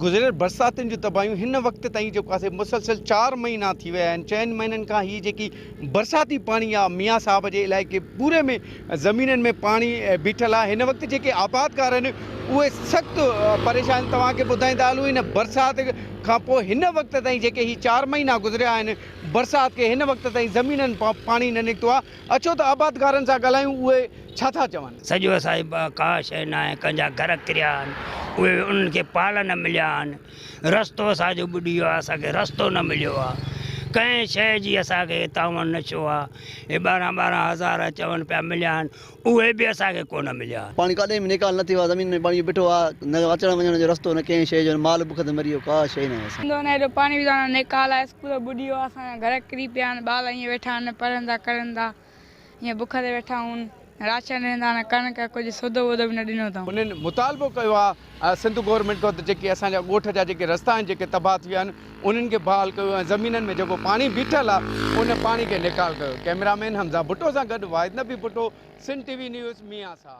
گذريل برساتن جون تباهيون هن وقت تائين جيڪو آهي مسلسل چار مهينا ٿي ويا آهن چئن مهينن کان هي جيڪي برساتي پاڻي آهي ميان صاحب جي علائقي پوري ۾ زمينن ۾ پاڻي بيٺل آهي هن وقت جيڪي آبادگار آهن اهي سخت پريشان توهان کي ٻڌائيندا هلون هن برسات کان پوء هن وقت تائين جيڪي هي چار مهينا گذريا آهن برسات کي هن وقت تائين زمينن پاڻي نه نڪتو آهي اچو ته آبادگارن سان ڳالهايون اهي ڇا ٿا چون. سڄو اسان جي ڪا شيء ناهي ڪنهن جا گهر ڪريا آهن اهي انهن کي پال نه مليا آهن رستو اسان جو ٻڏي ويو آهي اسان کي رستو نه مليو آهي ڪنهن شيء جي اسان کي تعاون نه ٿيو آهي هي 12 12 هزار چون پيا مليا آهن اهي به اسان کي ڪونه مليا آهن. پاڻي ڪاڏي به نيڪال نه ٿيو آهي زمين ۾ پاڻي بيٺو آهي نه اچڻ وڃڻ جو رستو نه ڪنهن شيء جو مال بک تي مري ويو ڪا شيء ناهي اسان. نه ايڏو پاڻي وڌو آهي نه نيڪال آهي اسڪول ٻڏي ويو آهي اسان جا گهر ڪري پيا آهن ٻار ائين ويٺا آهن پڙهن ٿا ڪرن ٿا ائين بک تي ويٺا آهن راشن ڏين ٿا نه ڪڻڪ ڪجهه سودو وودو به نه ڏنو اٿائون. انهن مطالبو ڪيو آهي سنڌ گورنمينٽ کان ته جيڪي اسان جا ڳوٺ جا جيڪي رستا آهن جيڪي تباهه ٿي ويا آهن انهن کي بحال ڪيو ۽ زمينن ۾ جيڪو پاڻي بيٺل آهي ان پاڻي کي نيڪال ڪيو ڪئميرا مين حمزه ڀٽو سان گڏ Wahid Nabi Bhutto Sindh T V news Mian Sahib.